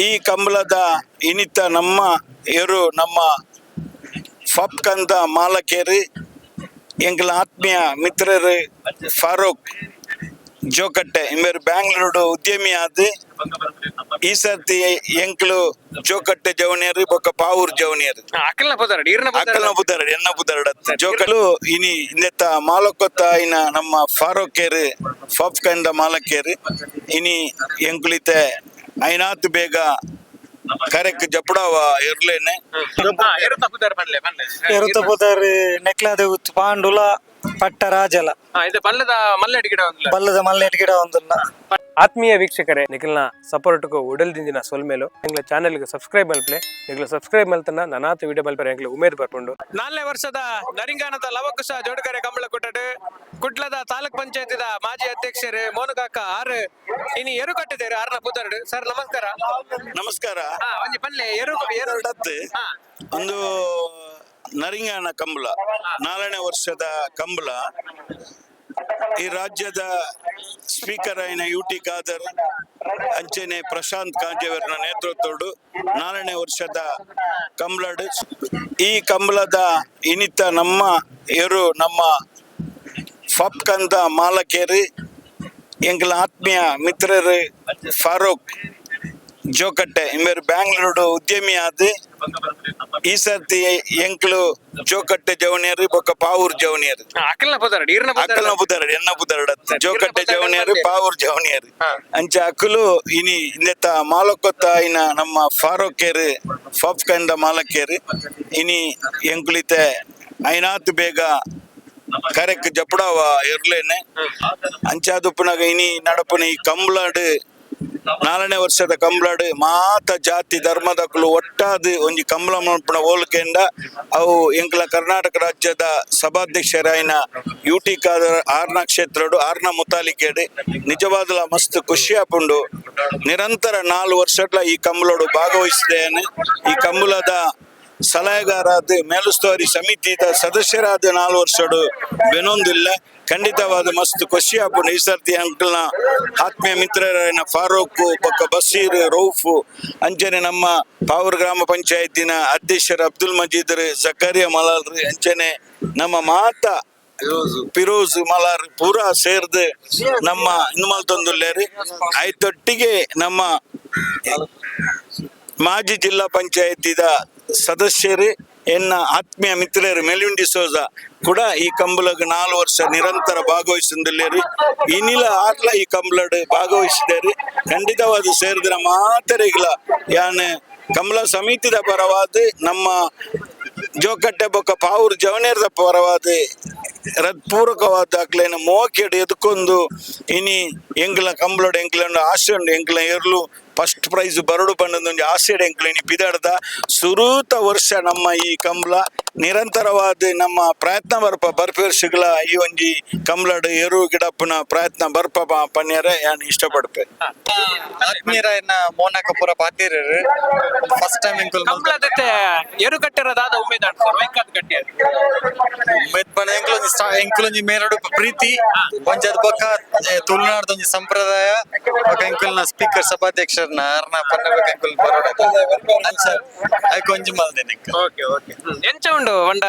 ಈ ಕಂಬಳದ ಇನಿತ ನಮ್ಮ ಎರು ನಮ್ಮ ಫಪ್ಕಂದ ಮಾಲಕೇರಿ, ಎಂಕಲ ಆತ್ಮೀಯ ಮಿತ್ರರು ಫಾರೂಕ್ ಜೋಕಟ್ಟೆ ಇಂಬೆರ್ ಬ್ಯಾಂಗ್ಳೂರು ಉದ್ಯಮಿ ಆದ್. ಈ ಸರ್ತಿ ಎಂಕ್ಲು ಜೋಕಟ್ಟೆ ಜವನಿಯರು ಬೊಕ್ಕ ಪಾವೂರ್ ಜವನಿಯರು. ಅಕ್ಕಲ್ನ ಪುದರಡ್, ಈರ್ನ ಪುದರಡ್. ಅಕ್ಕಲ್ನ ಪುದರಡ್, ಎನ್ನ ಪುದರಡ್ ಜೋಕಲು. ಇನಿ ಇಂದೆತ್ತ ಮಾಲಕೊತ್ತ ಇನ ನಮ್ಮ ಫಾರೂಕೇರು, ಫಪ್ಕಂದ ಮಾಲಕೇರು. ಇನಿ ಎಂಕುಲಿತೆ ಐನಾತ್ ಬೇಗ ಕರೆಕ್ ಜಪುಡಾವ ಇರ್ಲೇನೆ. ಎರುತ ಪುದರ್ ಪನ್ಲೆ, ಪನ್ಲೆ. ಎರುತ ಪುದರ್ ನೆಕ್ಲಾದ ಪಾಂಡುಲ ಪಟ್ಟ ರಾಜಲ. ಇದು ಬಲ್ಲದ ಮಲ್ಲೆಡ್ ಗಿಡ ಒಂದುಲ. ಬಲ್ಲದ ಮಲ್ಲೆಟ್ ಗಿಡ ಒಂದುಲ್ಲ. ಆತ್ಮೀಯ ವೀಕ್ಷಕರೇ, ನಿಖಲ್ನ ಸಪೋರ್ಟ್ಗೂ ಉಡಲ್ ದಿಂಜಿನ ಸೊಲ್ಮೇಲು. ಎಂಗ್ಲ ಚಾನೆಲ್ಗೆ ಸಬ್ಸ್ಕ್ರೈಬ್ ಮಲ್ಪ್ಲೆ. ನಿಗ್ಲ ಸಬ್ಸ್ಕ್ರೈಬ್ ಮಲ್ತನ ನನಾತ ವಿಡಿಯೋ ಮಲ್ಪರೆ ಎಂಗ್ಲ ಉಮೇದ್ ಬರ್ಪುಂಡು. ನಾಲ್ನೇ ವರ್ಷದ ನರಿಂಗಾನದ ಲವಕುಶ ಜೋಡುಕರೆ ಕಂಬಳ ಕೊಟ್ಟಡು ಕುಡ್ಲದ ತಾಲೂಕ್ ಪಂಚಾಯತಿದ ಮಾಜಿ ಅಧ್ಯಕ್ಷರು ಮೋನುಕಾಕ ಆರು ಇನಿ ಎರು ಕಟ್ಟಿದ್ದೇರು ಆರ್ನ ಪುದರ್ಡು. ಸರ್, ನಮಸ್ಕಾರ. ನಮಸ್ಕಾರ. ಒಂಜಿ ಪನ್ಲೆ, ಎರು ಎರು. ಎರಡತ್ತು ಒಂದು ನರಿಂಗಾನ ಕಂಬಳ, ನಾಲ್ಕನೇ ವರ್ಷದ ಕಂಬಳ. ಈ ರಾಜ್ಯದ ಸ್ಪೀಕರ್ అయిన ಯು ಟಿ ಖಾದರ್ ಅಂಚನೆ ಪ್ರಶಾಂತ್ ಕಾಂಜೇವರ್ನ ನೇತೃತ್ವಡು ನಾಲ್ಕನೇ ವರ್ಷದ ಕಂಬಳಡ್. ಈ ಕಂಬಳದ ಇನಿತ ನಮ್ಮ ಎರು ನಮ್ಮ ಫಪ್ಕಂದ ಮಾಲಕೇರಿ, ಎಂಕಲ ಆತ್ಮೀಯ ಮಿತ್ರರು ಫಾರೂಕ್ ಜೋಕಟ್ಟೆ ಇಂಬೆರ್ ಬ್ಯಾಂಗ್ಳೂರು ಉದ್ಯಮಿ ಆದ್. ಈ ಸರ್ತಿ ಎಂಕ್ಲು ಜೋಕಟ್ಟೆ ಜವನಿಯರು ಬೊಕ್ಕ ಪಾವೂರ್ ಜವನಿಯರು. ಅಕ್ಕಲ್ನ ಪುದರಡ್, ಈರ್ನ ಪುದರಡ್. ಅಕ್ಕಲ್ನ ಪುದರಡ್, ಎನ್ನ ಪುದರಡ್ ಜೋಕಟ್ಟೆ ಜವನಿಯರು, ಪಾವೂರ್ ಜವನಿಯರು. ಅಂಚ ಅಕ್ಕಲು ಇನಿ ಇಂದೆತ್ತ ಮಾಲಕೊತ್ತ ಇನ ನಮ್ಮ ಫಾರೂಕೇರು, ಫಪ್ಕಂದ ಮಾಲಕೇರು. ಇನಿ ಎಂಕುಲಿತೆ ಐನಾತ್ ಬೇಗ ಕರೆಕ್ ಜಪುಡಾವ ಇರ್ಲೇನೆ. ಅಂಚಾದುಪ್ಪುನಗ ಇನಿ ನಡಪುನ ಈ ಕಂಬ್ಲಾಡ್, ನಾಲ್ಕನೇ ವರ್ಷದ ಕಂಬ್ಲಾಡ್, ಮಾತ ಜಾತಿ ಧರ್ಮದಕುಲು ಒಟ್ಟಾದ್ ಒಂಜಿ ಕಂಬ್ಲ ಮಲ್ಪುನ ಹೋಲಿಕೆಂಡ ಅವು ಎಂಕಲ ಕರ್ನಾಟಕ ರಾಜ್ಯದ ಸಭಾಧ್ಯಕ್ಷರಾಯಿನ ಯು ಟಿ ಖಾದರ್ ಆರ್ನ ಕ್ಷೇತ್ರಡು ಆರ್ನ ಮುತಾಲಿಕೇಡು ನಿಜವಾದಲ ಮಸ್ತ್ ಖುಷಿ ಆಪುಂಡು. ನಿರಂತರ 4 ವರ್ಷಡ್ಲ ಈ ಕಂಬಳೋಡು ಭಾಗವಹಿಸಿದ್ದೇನೆ. ಈ ಕಂಬಳದ ಸಲಹೆಗಾರಾದ ಮೇಲುಸ್ತುವಾರಿ ಸಮಿತಿದ ಸದಸ್ಯರಾದ 4 ವರ್ಷಡು ಬೆನೊಂದಿಲ್ಲ. ಖಂಡಿತವಾದ ಮಸ್ತ್ ಖುಷಿ ಆಪುಂಡು. ಈ ಸರ್ತಿ ಅಂಕಲ್ನ ಆತ್ಮೀಯ ಮಿತ್ರರಾಯನ ಫಾರೂಕ್ ಬೊಕ್ಕ ಬಶೀರ್, ರೌಫ್, ಅಂಚನೆ ನಮ್ಮ ಪಾವೂರ್ ಗ್ರಾಮ ಪಂಚಾಯತಿನ ಅಧ್ಯಕ್ಷರು ಅಬ್ದುಲ್ ಮಜೀದ್, ಜಕರಿಯಾ ಮಲಾಲ್ರಿ, ಅಂಚನೆ ನಮ್ಮ ಮಾತಾ ಫಿರೋಜ್ ಮಲಾರ್ ಪೂರಾ ಸೇರ್ದು ನಮ್ಮ ಇನ್ಮಲ್ತೊಂದುಲ್ಲೇರಿ. ಆಯ್ತೊಟ್ಟಿಗೆ ನಮ್ಮ ಮಾಜಿ ಜಿಲ್ಲಾ ಪಂಚಾಯತಿದ ಸದಸ್ಯರು, ಎನ್ನ ಆತ್ಮೀಯ ಮಿತ್ರರು ಮೆಲ್ವಿನ್ ಡಿಸೋಜ ಕೂಡ ಈ ಕಂಬಳಗ್ 4 ವರ್ಷ ನಿರಂತರ ಭಾಗವಹಿಸುತ್ತಿಲ್ಲೇರಿ. ಇನ್ನಿಲ ಆರ್ಲ ಈ ಕಂಬಳಡ್ ಭಾಗವಹಿಸಿದ್ದಾರೆ. ಖಂಡಿತವಾದ ಸೇರಿದ್ರ ಮಾತರಿಗಿಲ್ಲ ಯಾನ್ ಕಂಬಳ ಸಮಿತಿದ ಪರವಾದ, ನಮ್ಮ ಜೋಕಟ್ಟೆ ಬೊಕ್ಕ ಪಾವೂರು ಜವನೇರದ ಪರವಾದ ಪೂರಕವಾದ ಅಕ್ಲೇನ ಮೋಕೆಡ್ ಎದುಕೊಂದು ಇನಿ ಎಂಕ್ಲ ಕಂಬಳಡ್ ಎಂಕ್ಲ ಆಸೆ ಉಂಡು. ಎಂಕ್ಲ ಎರ್ಲು ಫಸ್ಟ್ ಪ್ರೈಸ್ ಬರಡು ಪಂಡೊಂದು ಆಸೆಡ್ ಎಂಕ್ಲ ಇನಿ ಪಿದಾಡ್ದ. ಸುರೂತ ವರ್ಷ ನಮ್ಮ ಈ ಕಂಬಳ ನಿರಂತರವಾದ ನಮ್ಮ ಪ್ರಯತ್ನ ಬರ್ಪ ಬರ್ಪೇರ್ಷಿಗಳ ಈ ಒಂಜಿ ಕಂಬಳಡ್ ಎರು ಗಿಡಪ್ಪನ ಪ್ರಯತ್ನ ಬರ್ಪ ಪನ್ಯರೆ ಯಾನ್ ಇಷ್ಟಪಡ್ಪೆ. ಆತ್ಮೀಯರಾಯನ ಮೋನಕ ಪೂರ ಪಾತೀರರು. ಫಸ್ಟ್ ಟೈಮ್ ಎಂಕುಲ್ ಕಂಬಳದತ್ತೆ ಎರು ಕಟ್ಟಿರೋದಾದ ಉಮೇದ್ ಸರ್, ವೈಕಾದ್ ಕಟ್ಟಿ. ಉಮೇದ್ ಪಂಡ ಎಂಕುಲೊಂಜಿ ಎಂಕುಲೊಂಜಿ ಮೇನಡು ಪ್ರೀತಿ ಒಂಜಿ, ಅದ್ ಬೊಕ್ಕ ತುಳುನಾಡ್ದ ಒಂಜಿ ಸಂಪ್ರದಾಯ. ಬೊಕ್ಕ ಎಂಕುಲ್ನ ಸ್ಪೀಕರ್ ಸಭಾಧ್ಯಕ್ಷರ್ನ ಅರ್ನ ಪನ್ನ ಬೊಕ್ಕ ಎಂಕುಲ್ ಬರೋಡ ಅಂಚ ಐಕ್ ಒಂಜಿ ಮಲ್ದೇನೆ. ಓಕೆ ಓಕೆ, ಎಂಚ ಉಂಡು ಒಂಡ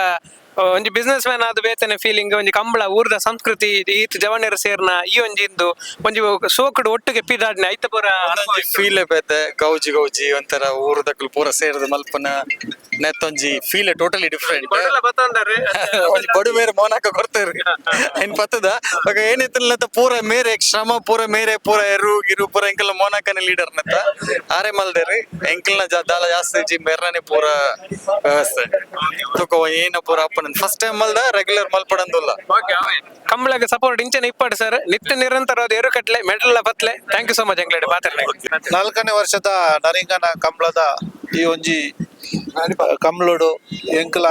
ಒಂಜಿ ಬಿಸ್ನೆಸ್ ಮ್ಯಾನ್ ಆದ ಬೇತನೆ ಫೀಲಿಂಗ್, ಒಂಜಿ ಕಂಬಳ ಊರ್ದ ಸಂಸ್ಕೃತಿ ಈತ್ ಜವಣ್ಯರ ಸೇರ್ನ ಈ ಒಂಜಿ ಇಂದು ಒಂಜಿ ಸೋಕುಡು ಒಟ್ಟಿಗೆ ಪಿದಾಡ್ನೆ ಐತ ಪೂರ ಅನುಭವ ಇತ್ತು. ಫೀಲ್ ಬೇತೆ, ಗೌಜಿ ಗೌಜಿ ಒಂಥರ. ಊರುದಕುಲು ಪೂರ ಸೇರ್ದು ಮಲ್ಪನ ನೆತ್ತೊಂಜಿ feel totally different. ಬಡಲ ಬತ್ತಂದರೆ. ಒಂಜಿ ಬಡು ಮೇರೆ ಮೋನಾಕ ಕೊಡ್ತೇರು ಏನ್ ಪತ್ತದ. ಬೊಕ ಏನಿತ್ತಲ್ಲ, ಪೂರ ಮೇರೆ ಶ್ರಮ ಪೂರ ಮೇರೆ ಪೂರ ಎರು ಗಿರು ಪೂರ ಎಂಕಲ್ನ ಮೋನಾಕನ ಲೀಡರ್ ನತ್ತ ಆರೆ ಮಲ್ದೇರು. ಎಂಕಲ್ನ ದಾಲ ಜಾಸ್ತಿ ಜಿ ಮೇರ್ನೇ ಪೂರ ವ್ಯವಸ್ಥೆ ತುಕ ಏನ ಪೂರ ಅಪ್ಪನ ಫಸ್ಟ್ ಟೈಮ್ ಮಲ್ದ, ರೆಗ್ಯುಲರ್ ಮಲ್ಪಡಂದುಲ್ಲ. ಓಕೆ, ಕಂಬಳಗೆ ಸಪೋರ್ಟ್ ಇಂಚನೆ ಇಪ್ಪಡು ಸರ್. ನಿತ್ಯ ನಿರಂತರವಾದ ಎರು ಕಟ್ಲೆ, ಮೆಡಲ್ ಬತ್ಲೆ. Thank you so much ಎಂಗ್ಲೇಡ್ ಮಾತಾಡ್ಲೆ. ನಾಲ್ಕನೇ ವರ್ಷದ ನರಿಂಗನ ಕಂಬಳದ ಈ ಒಂಜಿ ಕಂಬ್ಳೋಡು ಎಂಕಲ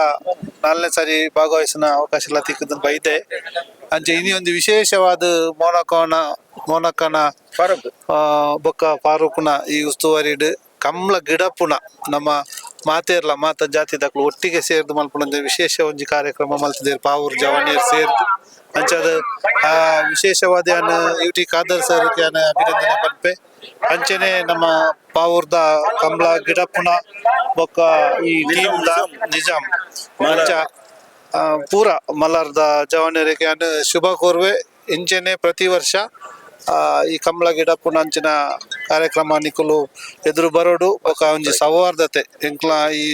ನಾಲ್ನೇ ಸಾರಿ ಭಾಗವಹಿಸಿನ ಅವಕಾಶ ಎಲ್ಲ ತಿಕ್ಕದ ಬೈದೆ. ಅಂಚೆ ಇನಿ ಒಂದು ವಿಶೇಷವಾದ ಮೋನಕೋನ ಮೋನಕನ ಬೊಕ್ಕ ಫಾರೂಕ್ನ ಈ ಉಸ್ತುವಾರಿಡ್ ಕಂಬ್ಳ ಗಿಡಪುನ ನಮ್ಮ ಮಾತೇರ್ಲ ಮಾತ ಜಾತಿ ದಕ್ಲು ಒಟ್ಟಿಗೆ ಸೇರ್ದು ಮಲ್ಪುನ ಒಂಜಿ ವಿಶೇಷ ಒಂಜಿ ಕಾರ್ಯಕ್ರಮ ಮಲ್ತಿದ್ದೇರು ಪಾವೂರು ಜವನಿಯರ್ ಸೇರ್ದು. ಅಂಚಾದ ಆ ವಿಶೇಷವಾದ ಯಾನ್ U T Khader sir ಯಾನ್ ಅಭಿನಂದನೆ ಪನ್ಪೆ. ಅಂಚನೆ ನಮ್ಮ ಪಾವೂರ್ದ ಕಂಬ್ಳ ಗಿಡಪ್ಪುನ ಬೊಕ್ಕ ಈ ಟೀಮ್ದ ನಿಜಾಮ್ ಅಂಚ ಪೂರ ಮಲಾರ್ದ ಜವನರಿಗೆ ಶುಭ ಕೋರುವೆ. ಇಂಚೆನೆ ಪ್ರತಿ ವರ್ಷ ಈ ಕಂಬಳ ಗಿಡಪ್ಪುನ ಅಂಚಿನ ಕಾರ್ಯಕ್ರಮ ನಿಕುಲು ಎದುರು ಬರೋಡು. ಬೊಕ ಒಂಜಿ ಸೌಹಾರ್ದತೆ ಎಂಕ್ಲ ಈ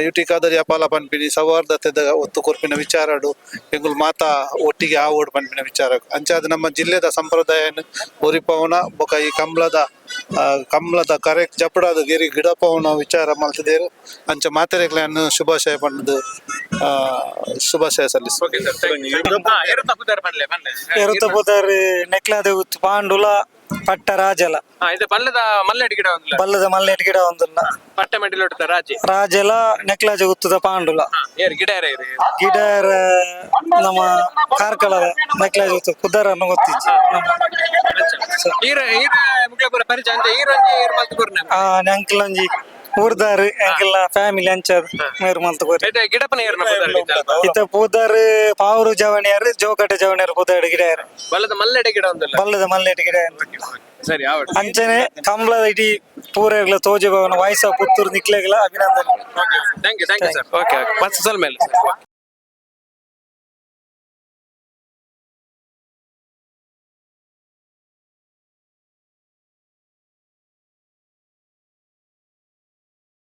ಯುಟಿ ಖಾದರ್ ಯಪಾಲ ಪನ್ಪಿನಿ ಸೌಹಾರ್ದತೆದ ಒತ್ತು ಕೊರ್ಪಿನ ವಿಚಾರಡು, ಎಂಕುಲು ಮಾತಾ ಒಟ್ಟಿಗೆ ಆವೋಡು ಪನ್ಪಿನ ವಿಚಾರ. ಅಂಚಾದ್ ನಮ್ಮ ಜಿಲ್ಲೆದ ಸಂಪ್ರದಾಯನ್ ಒರಿಪವನ ಬೊಕ ಈ ಕಂಬ್ಳದ ಕಂಬ್ಳದ ಕರೆ ಜಪಡಾದ ಗಿರಿ ಗಿಡಪವನ ವಿಚಾರ ಮಲ್ತದೇರು. ಅಂಚ ಮಾತೆರೆಗ್ಲನ್ ಶುಭಾಶಯ ಪಂಡ್ದು ಶುಭಾಶಯ ಸಲ್ಲಿಸು. Okay sir, thank you. ಎರುತ ಪುದರ್ ಪನ್ಲೆ ಪನ್ಲೆ. ಎರುತ ಪುದರ್ ನೆಕ್ಲಾದ ಪಾಂಡುಲ ಪಟ್ಟ ರಾಜಲ. ಇದು ಬಲ್ಲದ ಮಲ್ಲೆಡ್ ಗಿಡ ಒಂದುಲ್ಲ? ಬಲ್ಲದ ಮಲ್ಲೆಟ್ ಗಿಡ ಒಂದುಲ್ಲ. ಪಟ್ಟ ಮೆಡಿಲೊಡ್ತ ರಾಜಿ. ರಾಜಲ, ನೆಕ್ಲಾಜ ಗುತ್ತದ ಪಾಂಡುಲ. ಏರ್ ಗಿಡ ಏರ ಇರು? ಗಿಡ ನಮ್ಮ ಕಾರ್ಕಳದ ನೆಕ್ಲಾಜ್ ಗುತ್ತು, ಪುದರನ್ನು ಗೊತ್ತಿಜ್ಜಿ ನಮ್ಮ. ಈರ ಈರ ಮುಕ್ಲೆ ಪೂರ ಪರಿಚಯ ಅಂಚ ಈರೊಂಜಿ ಏರ್ ಮಲ್ತ್ ಕೊರ್ನೆ? ಅಂಕಲ್ ಒಂಜಿ ಊರ್ದಾರ್, ಅಂಕಲ್ನ ಫ್ಯಾಮಿಲಿ ಅಂಚ ಮೇರ್ ಮಲ್ತ್ ಕೊರಿ. ಐತೆ ಗಿಡಪ್ಪನ ಏರ್ನ ಪುದರ್ ಇತ್ತ? ಇತ್ತ ಪುದರ್ ಪಾವರು ಜವಣಿಯರ್, ಜೋಕಟ್ಟೆ ಜವಣಿಯರ್ ಪುದರ್ ಗಿಡ. ಬಲ್ಲದ ಮಲ್ಲೆಡೆ ಗಿಡ ಒಂದುಲ್ಲ? ಬಲ್ಲದ ಮಲ್ಲೆಟ್ ಗಿಡ. ಸರಿ, ಆವಡ್. ಅಂಚನೆ ಕಂಬ್ಳದ ಇಡೀ ಪೂರೆಗ್ಲ ತೋಜೆ ಭವನ ವಾಯ್ಸ ಪುತ್ತೂರು ನಿಕ್ಲೆಗ್ಲ ಅಭಿನಂದನೆ. Thank you, thank you sir. Okay okay, ಮಸ್ತ್ ಸೊಲ್ಮೆಲ್.